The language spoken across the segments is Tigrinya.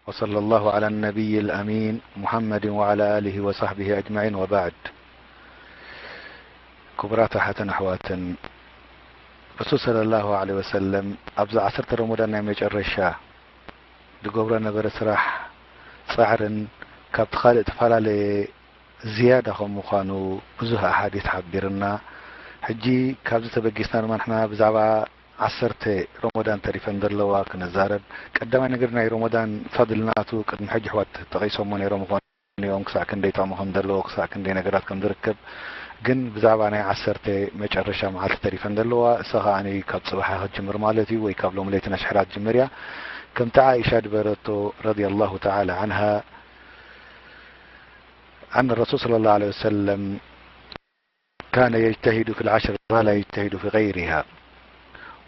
وصلى الله على النبي الأمين محمد وعلى آله وصحبه أجمعين، وبعد. ክቡራት ኣሓትን ኣሕዋትን፣ ረሱል ሰለላሁ ዐለይሂ ወሰለም ኣብዚ ዓሰርተ ረመዳን ናይ መጨረሻ ዝገብሮ ነበረ ስራሕ ጻዕርን ካብቲ ካልእ እተፈላለየ ዝያዳ ከም ምዃኑ ብዙህ ኣሓዲት ሓቢርና። ሕጂ ካብዚ ተበጊስና ድማ ንሕና ብዛዕባ ዓሰርተ ረመዳን ተሪፈን ዘለዋ ክንዛረብ። ቀዳማይ ነገር ናይ ረመዳን ፈድል ናቱ ቅድሚ ሕጂ ኣሕዋት ጠቒሶሞ ነይሮም ይኾኑ እዮም፣ ክሳዕ ክንደይ ጥቕሚ ከም ዘለዎ፣ ክሳዕ ክንደይ ነገራት ከም ዝርከብ። ግን ብዛዕባ ናይ ዓሰርተ መጨረሻ መዓልቲ ተሪፈን ዘለዋ፣ እሳ ከኣ ካብ ጽባሓ ክትጅምር ማለት እዩ፣ ወይ ካብ ሎሚ ለይቲ ነሽሕራ ትጅምር እያ። ከምቲ ዓኢሻ ዝበለቶ ረዲየላሁ ተዓላ ዓንሃ፣ أن الرسول صلى الله عليه وسلم كان يجتهد في العشر ما لا يجتهد في غيرها،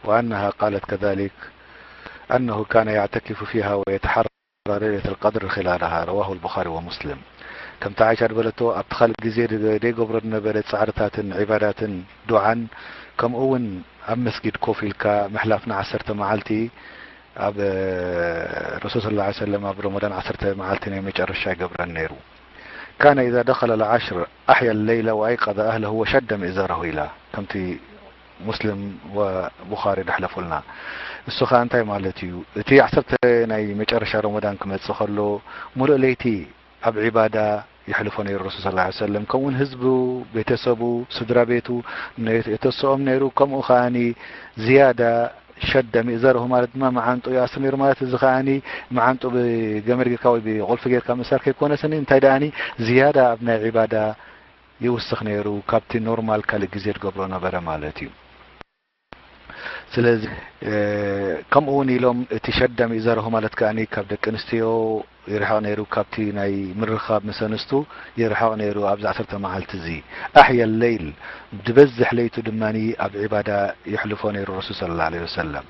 وأنها قالت كذلك أنه كان يعتكف فيها ويتحرى ليلة القدر خلالها. رواه البخاري ومسلم. ከምቲ ዓይሻ ዝበለቶ፣ ኣብቲ ካልእ ግዜ ዘይገብሮ ዝነበረ ጻዕርታትን ዒባዳትን ዱዓን፣ ከምኡ እውን ኣብ መስጊድ ኮፍ ኢልካ ምሕላፍ ንዓሰርተ መዓልቲ ኣብ ረሱል ሰለላሁ ዐለይሂ ወሰለም ኣብ ረመዳን ዓሰርተ መዓልቲ ናይ መጨረሻ ይገብረን ነይሩ። كان إذا دخل العشر أحيا الليل وأيقظ أهله وشد مئزره ኢላ፣ ከምቲ ሙስሊም ወቡኻሪ ደሕለፉልና። እሱ ኸኣ እንታይ ማለት እዩ? እቲ ዓሰርተ ናይ መጨረሻ ረመዳን ክመጽእ ከሎ፣ ሙሉእ ለይቲ ኣብ ዒባዳ የሕልፎ ነይሩ ረሱል ሰለላሁ ዐለይሂ ወሰለም። ከምኡውን ህዝቡ፣ ቤተሰቡ፣ ስድራ ቤቱ ነ-፣ የተስኦም ነይሩ። ከምኡ ኸኣኒ ዝያዳ ሸደ ሚእዘረሁ ማለት ድማ መዓንጡ ይኣስር ነይሩ ማለት፣ እዚ ኸኣኒ መዓንጡ ብገመድ ጌርካ ወይ ብቁልፊ ጌርካ ምእሳር ከይኮነስኒ፣ እንታይ ደኣኒ ዝያዳ ኣብ ናይ ዒባዳ ይውስኽ ነይሩ፣ ካብቲ ኖርማል ካልእ ግዜ ዝገብሮ ነበረ ማለት እዩ። ስለዚ፣ እ፣ ከምኡ እውን ኢሎም እቲ ሸደ ሚእዘረሁ ማለት ከኣኒ ካብ ደቂ ኣንስትዮ ይርሕቕ ነይሩ፣ ካብቲ ናይ ምርኻብ ምስ ኣንስቱ ይርሕቕ ነይሩ ኣብዚ ዓሰርተ መዓልቲ እዚ። ኣሕየ ለይል፣ ዝበዝሕ ለይቱ ድማ ኣብ ዒባዳ የሕልፎ ነይሩ ረሱል ሰለላሁ ዐለይሂ ወሰለም።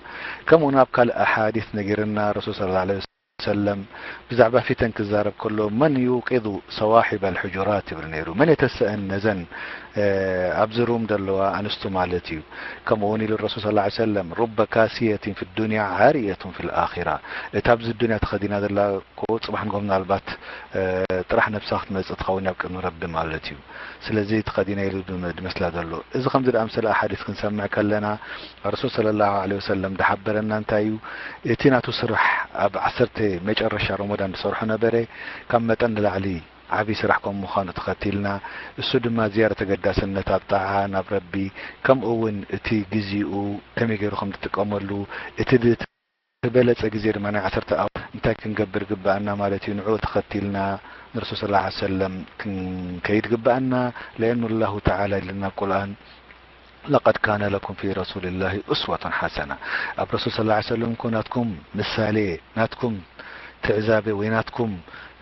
ከምኡ እውን ኣብ ካልእ ኣሓዲስ ነጊርና ረሱል ሰለላሁ ዐለይሂ ወሰለም ብዛዕባ ፊተን ክዛረብ ከሎ፣ "መን ዩቂዙ ሰዋሒበ ልሕጁራት?" ይብል ነይሩ። መን የተሰአን ነዘን፣ እ፣ ኣብዚ ሩም ዘለዋ ኣንስቱ ማለት እዩ። ከምኡ እውን ኢሉ ረሱል ሰለላሁ ዐለይሂ ወሰለም፣ "ሩበ ካስየትን ፊ ዱንያ ዓርየቱን ፊ ልኣኺራ።" እታ ኣብዚ ዱንያ ተኸዲና ዘላ እኮ ጽባሕ ንግሆ ምናልባት፣ እ፣ ጥራሕ ነብሳ ክትመጽእ ትኸውን ኣብ ቅድሚ ረቢ ማለት እዩ። ስለዚ ተኸዲነ ኢሉ ድም-፣ ድመስላ ዘሎ። እዚ ከምዚ ደኣ ምሰለ ኣሓዲስ ክንሰምዕ ከለና፣ ረሱል ሰለላሁ ዐለይሂ ወሰለም ዝሓበረና እንታይ እዩ? እቲ ናቱ ስራሕ ኣብ ዓሰርተ መጨረሻ ረመዳን ዝሰርሖ ነበረ፣ ካብ መጠን ንላዕሊ ዓቢ ስራሕ ከም ምዃኑ ተኸቲልና፣ እሱ ድማ ዝያዳ ተገዳስነት ኣብ ጣዓ ናብ ረቢ፣ ከምኡ እውን እቲ ግዜኡ ከመይ ገይሩ ከም ዝጥቀመሉ፣ እቲ ድ-፣ ዝበለጸ ግዜ ድማ ናይ ዓሰርተ ኣዋርሕ እንታይ ክንገብር ግብኣና ማለት እዩ። ንዕኡ ተኸቲልና ንረሱል ሰለላሁ ዐለይሂ ወሰለም ክንከይድ ግብኣና። ለአኑ ኣላሁ ተዓላ ኢልና ኣብ ቁርኣን፣ "ለቀድ ካነ ለኩም ፊ ረሱልላሂ ኡስወቱን ሓሰና።" ኣብ ረሱል ሰለላሁ ዐለይሂ ወሰለም እኮ ናትኩም ምሳሌ፣ ናትኩም ትዕዛበ ወይ ናትኩም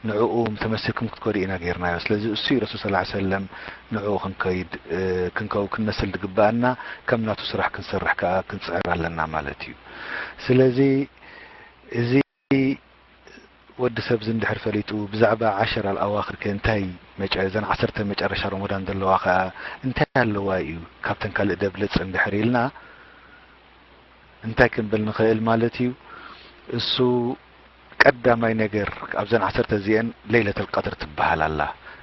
ንዕኡ ተመሲልኩም ክትከዱ ኢና ጌርናዮ። ስለዚ እሱ እዩ ረሱል ሰለላሁ ዐለይሂ ወሰለም ንዕኡ ክንከይድ፣ እ፣ ክንከው-፣ ክንመስል ዝግብኣና፣ ከም ናቱ ስራሕ ክንሰርሕ ከኣ ክንጽዕር ኣለና ማለት እዩ። ስለዚ እዚ ወዲ ሰብ እዚ እንድሕር ፈሊጡ ብዛዕባ ዓሸር ኣልኣዋኽር ከ እንታይ መጨ-፣ እዘን ዓሰርተ መጨረሻ ረመዳን ዘለዋ ከኣ እንታይ ኣለዋ እዩ ካብተን ካልእ ደብልጽ እንድሕር ኢልና እንታይ ክንብል ንኽእል ማለት እዩ? እሱ ቀዳማይ ነገር ኣብዘን ዓሰርተ እዚአን ለይለተል ቀድር ትበሃል ኣላ።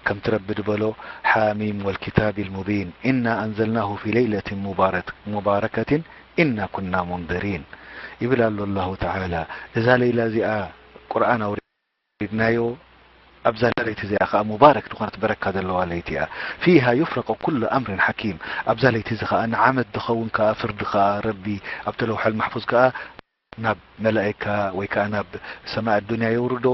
ከምቲ ረቢ ዝበሎ፣ ሓሚም ወልኪታቢል ሙቢን፣ ኢና ኣንዘልናሁ ፊ ለይለትን ሙባረት-፣ ሙባረከትን ኢና ኩና ሙንዚሪን ይብል ኣሎ ኣላሁ ተዓላ። እዛ ለይላ እዚኣ ቁርኣን ኣውሪድናዮ፣ ኣብዛ ለይቲ እዚኣ ኸኣ ሙባረክ ዝኾነት በረካ ዘለዋ ለይቲ እያ። ፊሃ ዩፍረቁ ኩሉ ኣምሪን ሓኪም። ኣብዛ ለይቲ እዚ ኸኣ ንዓመት ዝኸውን ከኣ ፍርዲ ኸኣ ረቢ ኣብቲ ለውሐል ማሕፉዝ ከኣ ናብ መላእካ ወይ ከኣ ናብ ሰማይ ኣዱንያ የውርዶ።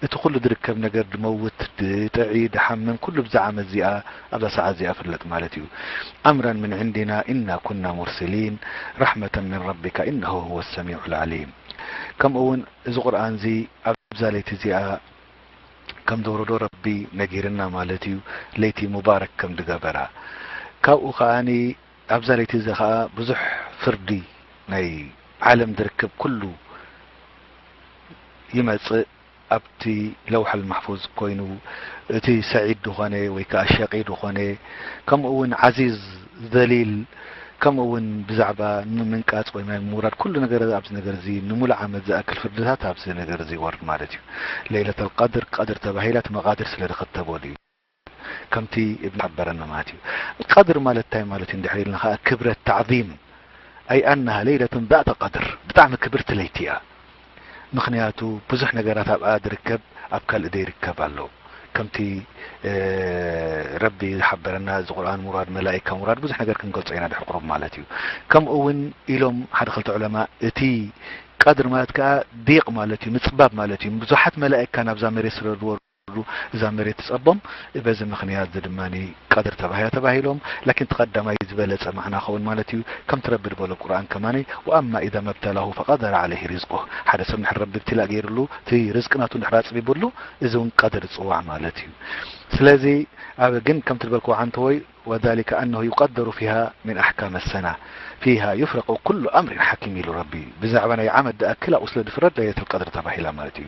እቲ ኩሉ ዝርከብ ነገር፣ ድመውት፣ ድጥዒ፣ ድሓምም፣ ኩሉ ብዛ ዓመት እዚኣ ኣብዛ ሰዓት እዚኣ ፍለጥ ማለት እዩ። ኣምራን ምን ዕንዲና ኢና ኩና ሙርሲሊን ረሕመተን ምን ረቢካ ኢነሁ ሁወ ሰሚዑ ልዓሊም። ከምኡ እውን እዚ ቁርኣን እዚ ኣብዛ ለይቲ እዚኣ ከም ዘውረዶ ረቢ ነጊርና ማለት እዩ። ለይቲ ሙባረክ ከም ዝገበራ፣ ካብኡ ከኣኒ ኣብዛ ለይቲ እዚ ኸኣ ብዙሕ ፍርዲ ናይ ዓለም ዝርከብ ኩሉ ይመጽእ። ኣብቲ ለውሐል ማሕፉዝ ኮይኑ፣ እቲ ሰዒድ ዝኾነ ወይ ከኣ ሸቂ ዝኾነ፣ ከምኡ እውን ዓዚዝ፣ ዘሊል፣ ከምኡ እውን ብዛዕባ ንምንቃጽ ወይ ናይ ምውራድ ኩሉ ነገር ኣብዚ ነገር እዚ ንሙሉእ ዓመት ዝኣክል ፍርድታት ኣብዚ ነገር እዚ ይወርድ ማለት እዩ። ለይለተል ቀድር፣ ቀድር ተባሂላ እቲ መቓድር ስለ ዝኸተበሉ እዩ። ከምቲ እብን ሓበረና ማለት እዩ። ቀድር ማለት እንታይ ማለት እዩ እንድሕር ኢልና ከኣ ክብረት፣ ታዕዚም፣ ኣይ ኣነሃ ለይለቱን ዛተ ቀድር፣ ብጣዕሚ ክብርቲ ለይቲ እያ። ምኽንያቱ ብዙሕ ነገራት ኣብኣ ዝርከብ ኣብ ካልእ ዘይርከብ ኣሎ። ከምቲ ረቢ ዝሓበረና፣ እዚ ቁርኣን ምውራድ፣ መላኢካ ምውራድ፣ ብዙሕ ነገር ክንገልጾ ኢና ድሕር ቁሩብ ማለት እዩ። ከምኡ እውን ኢሎም ሓደ ክልተ ዑለማ፣ እቲ ቀድር ማለት ከኣ ዲቕ ማለት እዩ፣ ምጽባብ ማለት እዩ። ብዙሓት መላኢካ ናብዛ መሬት ስለ ዝወርዱ እዛ መሬት ትጸቦም፣ በዚ ምኽንያት እዚ ድማ ቀድር ተባሂላ ተባሂሎም። ላኪን እቲ ቀዳማይ ዝበለጸ ማዕና ኸውን ማለት እዩ። ከምቲ ረቢ ዝበሎ ቁርኣን ከማኒ፣ ወኣማ ኢዛ መብተላሁ ፈቀደረ ዓለይሂ ሪዝቁህ፣ ሓደ ሰብ ንድሕር ረቢ ብትላእ ገይሩሉ፣ እቲ ርዝቂ ናቱ ንድሕር ኣጽቢቡሉ፣ እዚ እውን ቀድር ይጽዋዕ ማለት እዩ። ስለዚ ኣብ ግን ከምቲ ዝበልክዎ ዓንተወይ፣ ወዛሊከ ኣነሁ ዩቀደሩ ፊሃ ሚን ኣሕካም ኣሰና፣ ፊሃ ዩፍረቁ ኩሉ ኣምሪን ሓኪም ኢሉ ረቢ። ብዛዕባ ናይ ዓመት ዝኣክል ኣብኡ ስለ ዝፍረድ ለይለተል ቀድር ተባሂላ ማለት እዩ።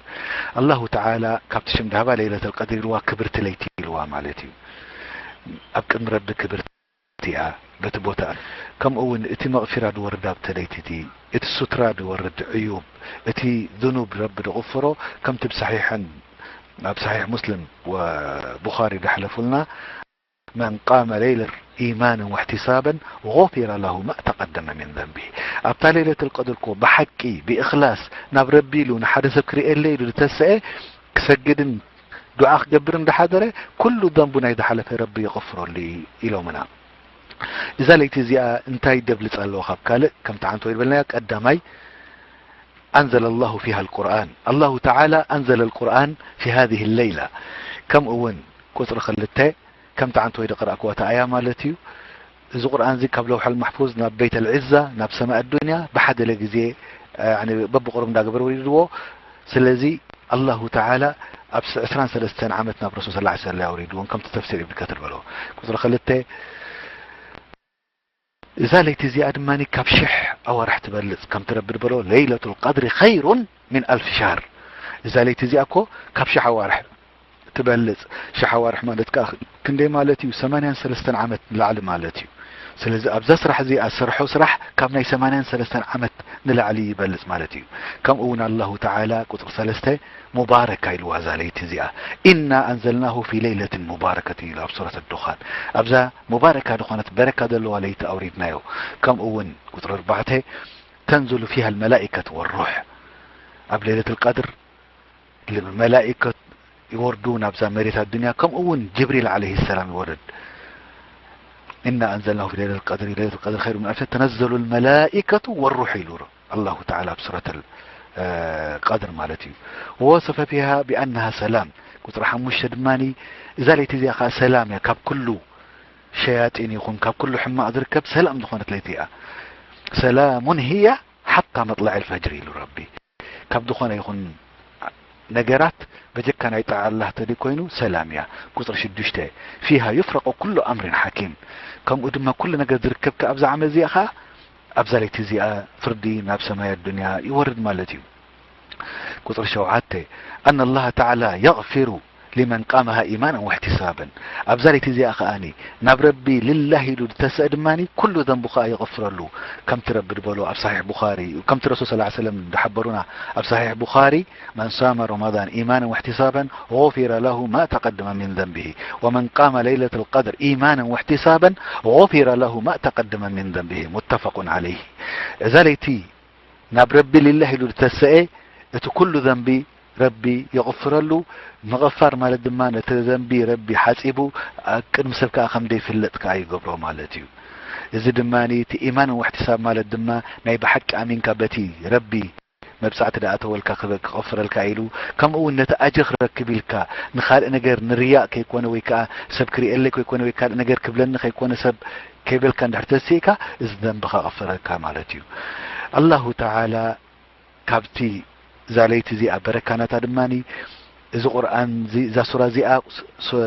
ኣላሁ ተዓላ ካብቲ ሽም ድሃባ ለይለተል ቀድር ኢልዋ፣ ክብርቲ ለይቲ ኢልዋ ማለት እዩ። ኣብ ቅድሚ ረቢ ክብርቲ እያ በቲ ቦታ። ከምኡ እውን እቲ መቕፊራ ዝወርድ ኣብቲ ለይቲ እቲ፣ እቲ ሱትራ ዝወርድ ዕዩብ፣ እቲ ዝኑብ ረቢ ዝቕፍሮ፣ ከምቲ ብሰሒሐን ኣብ ሰሒሕ ሙስሊም ወቡኻሪ ዝሓለፉልና፣ መን ቃመ ለይለ ኢማንን ወሕቲሳበን ጉፊረ ለሁ ማ ተቀደመ ሚን ዘንቢሂ። ኣብታ ለይለተል ቀድር እኮ ብሓቂ ብእኽላስ ናብ ረቢ ኢሉ ንሓደ ሰብ ክርእየለይ ኢሉ ዝተሰኤ ክሰግድን ዱዓ ክገብር እንዳሓደረ ኩሉ ዘንቡ ናይ ዝሓለፈ ረቢ ይቕፍረሉ እዩ ኢሎምና። እዛ ለይቲ እዚኣ እንታይ ደብልጽ ኣለዎ ካብ ካልእ? ከምቲ ዓንቶ ዝበልናዮ ቀዳማይ أنزل الله فيها القرآن، الله تعالى أنزل القرآن في هذه الليلة። ከምኡ እውን ቁጽሪ ክልተ ከምቲ ዓንቶ ወይ ዝቀራእክዋ እታ ኣያ ማለት እዩ። እዚ ቁርኣን እዚ ካብ ለውሐል ማሕፉዝ ናብ ቤተል ዒዛ፣ ናብ ሰማይ ኣዱንያ ብሓደ ግዜ፣ ያኒ በብቁሩብ እንዳገበረ ወሪድዎ። ስለዚ ኣላሁ ተዓላ ኣብ ዕስራን ሰለስተን ዓመት ናብ ረሱል ሰለላሁ ዐለይሂ ወሰለም ኣውሪድዎም፣ ከምቲ ተፍሲር ኢብን ከሲር በሎ። ቁጽሪ ክልተ፣ እዛ ለይቲ እዚኣ ድማ ካብ ሽሕ ኣዋርሕ ትበልጽ፣ ከምቲ ረቢ ዝበሎ፣ ለይለቱል ቀድሪ ኸይሩን ሚን ኣልፊ ሻህር። እዛ ለይቲ እዚኣ እኮ ካብ ሽሕ ኣዋርሕ ትበልጽ። ሽሕ ኣዋርሕ ማለት ከኣ ክንደይ ማለት እዩ? ሰማንያን ሰለስተን ዓመት ንላዕሊ ማለት እዩ። ስለዚ ኣብዛ ስራሕ እዚኣ ዝሰርሖ ስራሕ ካብ ናይ ሰማንያን ሰለስተን ዓመት ንላዕሊ ይበልጽ ማለት እዩ። ከምኡ እውን ኣላሁ ተዓላ ቁጽሪ ሰለስተ ሙባረካ ኢልዋ እዛ ለይቲ እዚኣ። ኢና ኣንዘልናሁ ፊ ለይለትን ሙባረከትን ኢሉ ኣብ ሱረት ኣዱኻን። ኣብዛ ሙባረካ ዝኾነት በረካ ዘለዋ ለይቲ ኣውሪድናዮ። ከምኡ እውን ቁጽሪ ኣርባዕተ ተንዝሉ ፊሃ ልመላኢከት ወሩሕ፣ ኣብ ለይለት ልቀድር መላኢከት ይወርዱ ናብዛ መሬት ኣዱንያ፣ ከምኡ እውን ጅብሪል ዓለይሂ ሰላም ይወርድ። ኢና ኣንዘልናሁ ፊ ለይለት ልቀድሪ፣ ለይለት ልቀድሪ ኸይሩ ምን ኣልፊ፣ ተነዘሉ ልመላኢከቱ ወሩሕ ኢሉ ኣላሁ ተዓላ ኣብ ሱረት ቀድር ማለት እዩ። ወወሰፈ ፊሃ ቢኣነሃ ሰላም፣ ቁፅሪ ሓሙሽተ ድማ እዛ ለይቲ እዚኣ ከዓ ሰላም እያ፣ ካብ ኩሉ ሸያጢን ይኹን ካብ ኩሉ ሕማቕ ዝርከብ ሰላም ዝኾነት ለይቲ እያ። ሰላሙን ህያ ሓታ መጥላዕ ልፈጅር ኢሉ ረቢ። ካብ ዝኾነ ይኹን ነገራት በጀካ ናይ ጣዓ ኣላህ ተደይ ኮይኑ ሰላም እያ። ቁፅሪ ሽዱሽተ ፊሃ ዩፍረቁ ኩሉ ኣምሪን ሓኪም፣ ከምኡ ድማ ኩሉ ነገር ዝርከብ ከ ኣብዛ ዓመት እዚኣ ኸዓ ኣብዛ ለይቲ እዚኣ ፍርዲ ናብ ሰማይ ኣዱንያ ይወርድ ማለት እዩ። ቁፅሪ ሸውዓተ ኣነ ኣላህ ተዓላ የቕፊሩ ሊመን ቃመሃ ኢማናን ወሕቲሳበን፣ ኣብዛ ለይቲ እዚኣ ከኣኒ ናብ ረቢ ልላህ ኢሉ ዝተሰእ ድማኒ ኩሉ ዘንቡ ከኣ ይቕፍረሉ። ከምቲ ረቢ ዝበሎ ኣብ ሳሒሕ ቡኻሪ፣ ከምቲ ረሱል ሰለላሁ ዐለይሂ ወሰለም ዝሓበሩና ኣብ ሳሒሕ ቡኻሪ፣ መን ሳመ ረመዳን ኢማናን ወሕቲሳበን ጉፊረ ለሁ ማ ተቀደመ ሚን ዘንቢሂ ወመን ቃመ ለይለተል ቀድር ኢማናን ወሕቲሳበን ጉፊረ ለሁ ማ ተቀደመ ሚን ዘንቢሂ። ሙተፈቁን ዐለይሂ። እዛ ለይቲ ናብ ረቢ ሊላህ ኢሉ ዝተሰኤ እቲ ኩሉ ዘንቢ ረቢ ይቕፍረሉ። ምቕፋር ማለት ድማ ነቲ ዘንቢ ረቢ ሓጺቡ ኣብ ቅድሚ ሰብ ከኣ ከም ዘይፍለጥ ከኣ ይገብሮ ማለት እዩ። እዚ ድማ እቲ ኢማን ወሕቲሳብ ማለት ድማ ናይ ብሓቂ ኣሚንካ በቲ ረቢ መብጻዕቲ ደኣተወልካ ክበ-፣ ክቐፍረልካ ኢሉ፣ ከምኡ እውን ነቲ ኣጅር ክረክብ ኢልካ ንኻልእ ነገር ንርያእ ከይኮነ ወይ ከኣ ሰብ ክርእየለይ ከይኮነ ወይ ካልእ ነገር ክብለኒ ከይኮነ ሰብ ከይበልካ እንድሕር ተሲእካ እዚ ዘንብኻ ክቐፍረልካ ማለት እዩ። ኣላሁ ተዓላ ካብቲ እዛ ለይቲ እዚኣ በረካ ናታ ድማኒ እዚ ቁርኣን እዚ፣ እዛ ሱራ እዚኣ ስ-፣ ስ-፣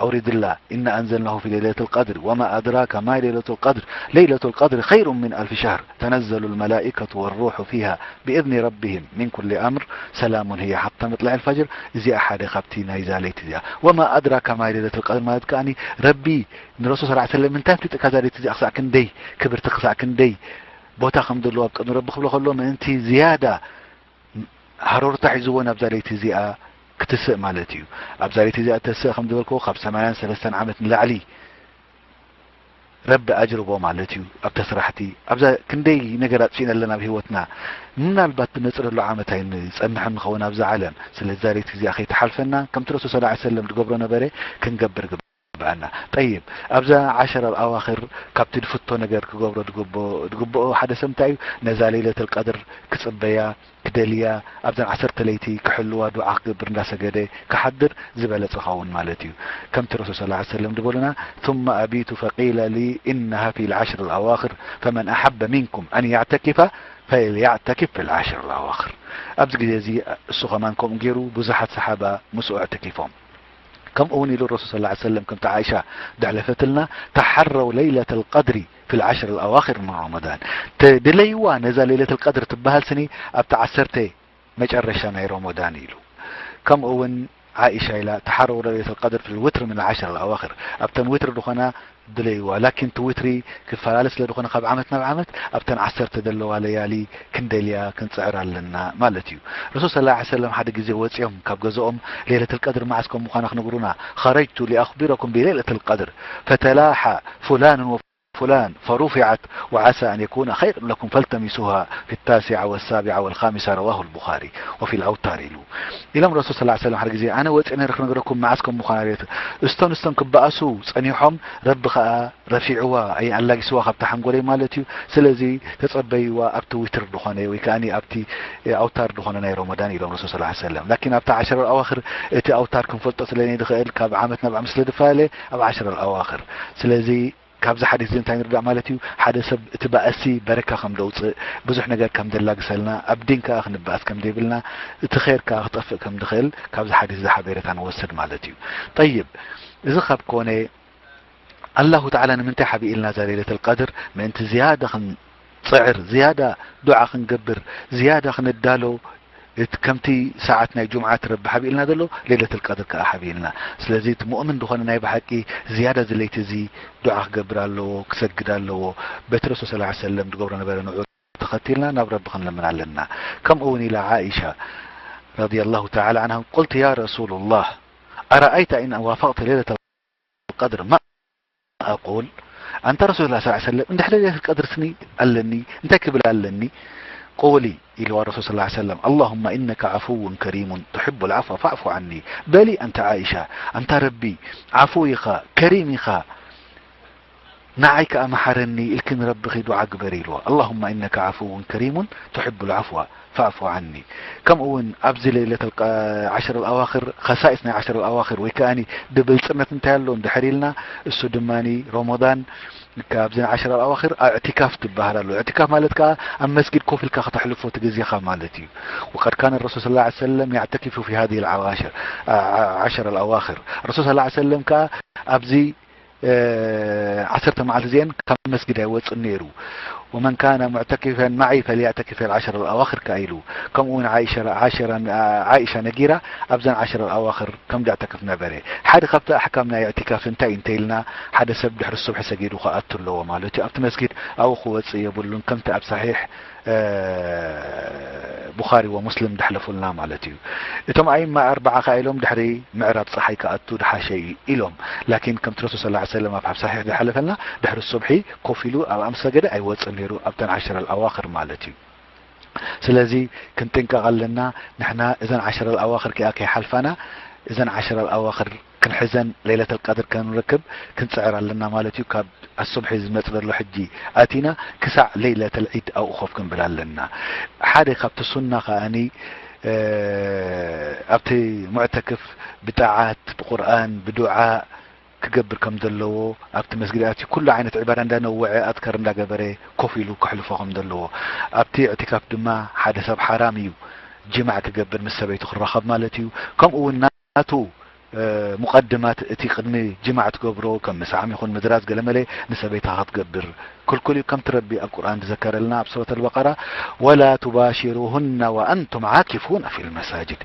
ኣውሪድላ። ኢና ኣንዘልናሁ ፊ ለይለቱል ቀድር፣ ወማ ኣድራከ ማ ለይለቱል ቀድር፣ ለይለቱል ቀድር ኸይሩን ሚን ኣልፊ ሸህር፣ ተነዘሉል መላኢከቱ ወሩሑ ፊሃ ብኢዝኒ ረቢሂም ሚን ኩሊ ኣምር፣ ሰላሙን ህየ ሓታ መጥላዒል ፈጅር። እዚኣ ሓደ ካብቲ ናይዛ ለይቲ እዚኣ። ወማ ኣድራከ ማ ለይለቱል ቀድር ማለት ከኣኒ፣ ረቢ ንረሱል ሰለላሁ ዐለይሂ ወሰለም፣ እንታይ ኣፍሊጥካ እዛ ለይቲ እዚኣ ክሳዕ ክንደይ ክብርቲ፣ ክሳዕ ክንደይ ቦታ ከም ዘለዎ ኣብ ቅድሚ ረቢ ክብሎ ከሎ፣ ምእንቲ ዝያዳ ሃሮርታ ሒዝዎ ናብዛ ለይቲ እዚኣ ክትስእ ማለት እዩ። ኣብዛ ለይቲ እዚኣ እተስእ፣ ከም ዝበልክዎ፣ ካብ ሰማንያን ሰለስተን ዓመት ንላዕሊ ረቢ ኣጅርቦ ማለት እዩ። ኣብታ ስራሕቲ፣ ኣብዛ ክንደይ ነገር ኣጥፊእና ኣለና ኣብ ህይወትና። ምናልባት ብነጽረሉ ዓመት ኣይንጸንሕን ንኸውን ኣብዛ ዓለም። ስለዚ እዛ ለይቲ እዚኣ ከይትሓልፈና፣ ከምቲ ረሱል ሰለላሁ ዐለይሂ ወሰለም ዝገብሮ ነበረ፣ ክንገብር ግበኣና። ጠይብ፣ ኣብዛ ዓሸር ኣልኣዋኽር ካብቲ ዝፍቶ ነገር ክገብሮ ዝግብኦ፣ ዝግብኦ ሓደ ሰብ እንታይ እዩ? ነዛ ለይለተል ቀድር ክጽበያ፣ ክደልያ፣ ኣብዘን ዓሰርተ ለይቲ ክሕልዋ ዱዓ ክገብር እንዳሰገደ ክሓድር ዝበለጸ ኸውን ማለት እዩ። ከምቲ ረሱል ሰለላሁ ዐለይሂ ወሰለም ዝበሉና፣ ثم أبيت فقيل لي إنها في العشر الأواخر فمن أحب منكم أن يعتكف فليعتكف في العشر الأواخر። ኣብዚ ግዜ እዚ እሱ ከማን ከምኡ ገይሩ፣ ብዙሓት ሰሓባ ምስኡ ኣዕተኪፎም። ከምኡ እውን ኢሉ ረሱል ሰለላሁ ዐለይሂ ወሰለም፣ ከምቲ ዓኢሻ ደሕለፈትልና፣ ተሓረው ለይለተል ቀድሪ ፊል ዓሽር ኣልኣዋኺር ምን ረመዳን። ተ-፣ ድለይዋ ነዛ ለይለተል ቀድር ትበሃል ስኒ ኣብቲ ዓሰርተ መጨረሻ ናይ ረመዳን ኢሉ። ከምኡ እውን ዓኢሻ ኢላ፣ ተሓረው ለይለተል ቀድር ፊል ውትር ምን ዓሽር ኣልኣዋኺር፣ ኣብተን ውትር ዝኾና ድለይዋ። ላኪን እቲ ውትሪ ክፈላለ ስለ ዝኾነ ካብ ዓመት ናብ ዓመት፣ ኣብተን ዓሰርተ ዘለዋ ለያሊ ክንደልያ ክንጽዕር ኣለና ማለት እዩ። ረሱል ሰለላሁ ዐለይሂ ወሰለም ሓደ ግዜ ወጺኦም ካብ ገዝኦም፣ ለይለተል ቀድር መዓስ ከም ምዃና ክነግሩና፣ خرجت لأخبركم بليلة القدر فتلاحى فلان وفلان فرفعت وعسى أن يكون خيرا لكم فالتمسوها في التاسعة والسابعة والخامسة رواه البخاري وفي الأوتار ኢሉ ኢሎም ረሱል ሰለላሁ ዐለይሂ ወሰለም። ሓደ ግዜ ኣነ ወጺአ ነይረ ክነግረኩም መዓስ ከም ምዃና ሌት። እስተን እስተን ክበኣሱ ጸኒሖም፣ ረቢ ኸኣ ረፊዕዋ፣ ኣይ ኣላጊስዋ ካብታ ሓንጎለይ ማለት እዩ። ስለዚ ተጸበይዋ ኣብቲ ዊትር ዝኾነ ወይ ከኣ ኣብቲ ኣውታር ዝኾነ ናይ ረመዳን ኢሎም ረሱል ሰለላሁ ዐለይሂ ወሰለም። ላኪን ኣብቲ ዓሽር ኣልኣዋኽር እቲ ኣውታር ክንፈልጦ ስለ ዘይንኽእል፣ ካብ ዓመት ናብ ዓመት ስለ ዝፈላለ፣ ኣብ ዓሽር ኣልኣዋኽር። ስለዚ ካብዚ ሓዲስ እዚ እንታይ ንርዳእ ማለት እዩ? ሓደ ሰብ እቲ ባእሲ በረካ ከም ዘውፅእ፣ ብዙሕ ነገር ከም ዘላግሰልና፣ ኣብ ዲን ከኣ ክንበኣስ ከም ዘይብልና፣ እቲ ኸይር ከኣ ክጠፍእ ከም ዝኽእል ካብዚ ሓዲስ እዚ ሓቤረታ ንወስድ ማለት እዩ። ጠይብ፣ እዚ ካብ ኮነ፣ ኣላሁ ተዓላ ንምንታይ ሓቢእልና እዛ ለይለተል ቀድር? ምእንቲ ዝያዳ ክንጽዕር፣ ዝያዳ ዱዓ ክንገብር፣ ዝያዳ ክንዳሎ፣ እቲ ከምቲ ሰዓት ናይ ጁምዓ እቲ ረቢ ሓቢእልና ዘሎ፣ ለይለተል ቀድር ከኣ ሓቢእልና። ስለዚ እቲ ሙእምን ዝኾነ ናይ ብሓቂ ዝያዳ እዚ ለይቲ እዚ ዱዓ ክገብር ኣለዎ፣ ክሰግድ ኣለዎ። በቲ ረሱል ሰለላሁ ዐለይሂ ወሰለም ዝገብሮ ነበረ፣ ንዑ ተኸቲልና ናብ ረቢ ክንልምን ኣለና። ከምኡ እውን ኢላ ዓኢሻ ረዲየላሁ ተዓላ ዐንሃ፣ قلت يا رسول الله أرأيت إن وافقت ليلة القدر ما أقول؟ ኣንታ ረሱሉላህ ሰለላሁ ዐለይሂ ወሰለም፣ እንድሕር ለይለተል ቀድር ስኒ ኣለኒ፣ እንታይ ክብል ኣለኒ? قولي ኢልዋ ረሱል ሰለላሁ ዐለይሂ ወሰለም፣ اللهم إنك عفو كريم تحب العفو فاعف عني። በሊ ኣንታ ዓኢሻ፣ ኣንታ ረቢ ዓፉው ኢኻ፣ ከሪም ኢኻ፣ ንዓይ ከኣ መሓረኒ ኢልኪ ንረብኺ ዱዓ ግበሪ ኢልዋ። اللهم إنك عفو كريم تحب العفو فاعف عني። ከምኡ እውን ኣብዚ ለይለተል ቀ-፣ ዓሽር ኣልኣዋኽር፣ ኸሳኢስ ናይ ዓሽር ኣልኣዋኽር ወይ ከኣ ብብልጽነት እንታይ ኣሎ እንድሕር ኢልና፣ እሱ ድማ ረመዳን ካብዚ ናይ ዓሽር ኣልኣዋኽር ኣዕቲካፍ ትበሃል ኣሎ። ኣዕቲካፍ ማለት ከኣ ኣብ መስጊድ ኮፍ ኢልካ ከተሕልፎ እቲ ግዜኻ ማለት እዩ። وقد كان الرسول صلى الله عليه وسلم يعتكف في هذه العواشر، ዓ-፣ ዓ-፣ ዓሽር ኣልኣዋኽር። ረሱል ሰለላሁ ዐለይሂ ወሰለም ከኣ ኣብዚ እ፣ ዓሰርተ መዓልቲ እዚአን ካብ መስጊድ ኣይወፅን ነይሩ። ومن كان معتكفا معي فليعتكف العشر الأواخر ከኣ ኢሉ። ከምኡ እውን ዓኢሻ፣ ዓኢሻ፣ ዓኢሻ ነጊራ፣ ኣብዘን ዓሽር ኣልኣዋኽር ከም ዘዕተክፍ ነበረ። ሓደ ካብቲ ኣሕካም ናይ እዕቲካፍ እንታይ እዩ እንተኢልና፣ ሓደ ሰብ ድሕሪ ሱብሒ ሰጊዱ ክኣቱ ኣለዎ ማለት እዩ። ኣብቲ መስጊድ ኣብኡ ክወፅእ የብሉን፣ ከምቲ ኣብ ሰሒሕ ቡኻሪ ወሙስሊም ዝሓለፉልና ማለት እዩ። እቶም ኣኢማ ኣርባዓ ከኣ ኢሎም ድሕሪ ምዕራብ ጸሓይ ክኣቱ ዝሓሸ እዩ ኢሎም። ላኪን ከምቲ ረሱል ሰለላሁ ዐለይሂ ወሰለም ኣብ ሰሒሕ ዝሓለፈልና ድሕሪ ሱብሒ ኮፍ ኢሉ ኣብኣ ምስ ሰገደ ኣይወጽእን ነይሩ ኣብተን ዓሸረ ኣልኣዋኽር ማለት እዩ። ስለዚ ክንጥንቀቕ ኣለና። ንሕና እዘን ዓሸረ ኣልኣዋኽር ከኣ ከይሓልፋና እዘን ዓሸረ ኣልኣዋኽር ክንሕዘን ለይለተል ቀድር ከንረክብ ክንጽዕር ኣለና ማለት እዩ። ካብ ኣሱብሒ ዝመጽእ ዘሎ ሕጂ ኣቲና ክሳዕ ለይለተል ዒድ ኣብኡ ኮፍ ክንብል ኣለና። ሓደ ካብቲ ሱና ከኣኒ፣ እ፣ ኣብቲ ሙዕተክፍ ብጣዓት፣ ብቁርኣን፣ ብዱዓ ክገብር ከም ዘለዎ፣ ኣብቲ መስጊድ ኣትዩ ኩሉ ዓይነት ዒባዳ እንዳነወዐ፣ ኣዝካር እንዳገበረ ኮፍ ኢሉ ከሕልፎ ከም ዘለዎ፣ ኣብቲ እዕቲካፍ ድማ ሓደ ሰብ ሓራም እዩ ጅማዕ ክገብር ምስ ሰበይቱ ክራኸብ ማለት እዩ። ከምኡ እውን ናቱ ሙቀድማት እቲ ቅድሚ ጅማዕ ትገብሮ ከም ምስዓም ይኹን ምድራዝ ገለመለ ንሰበይትኻ ክትገብር ክልኩል እዩ። ከምቲ ረቢ ኣብ ቁርኣን ዝዘከረልና ኣብ ሱረት ኣልበቀራ ወላ ቱባሽሩሁና ወኣንቱም ዓኪፉና ፊል መሳጅድ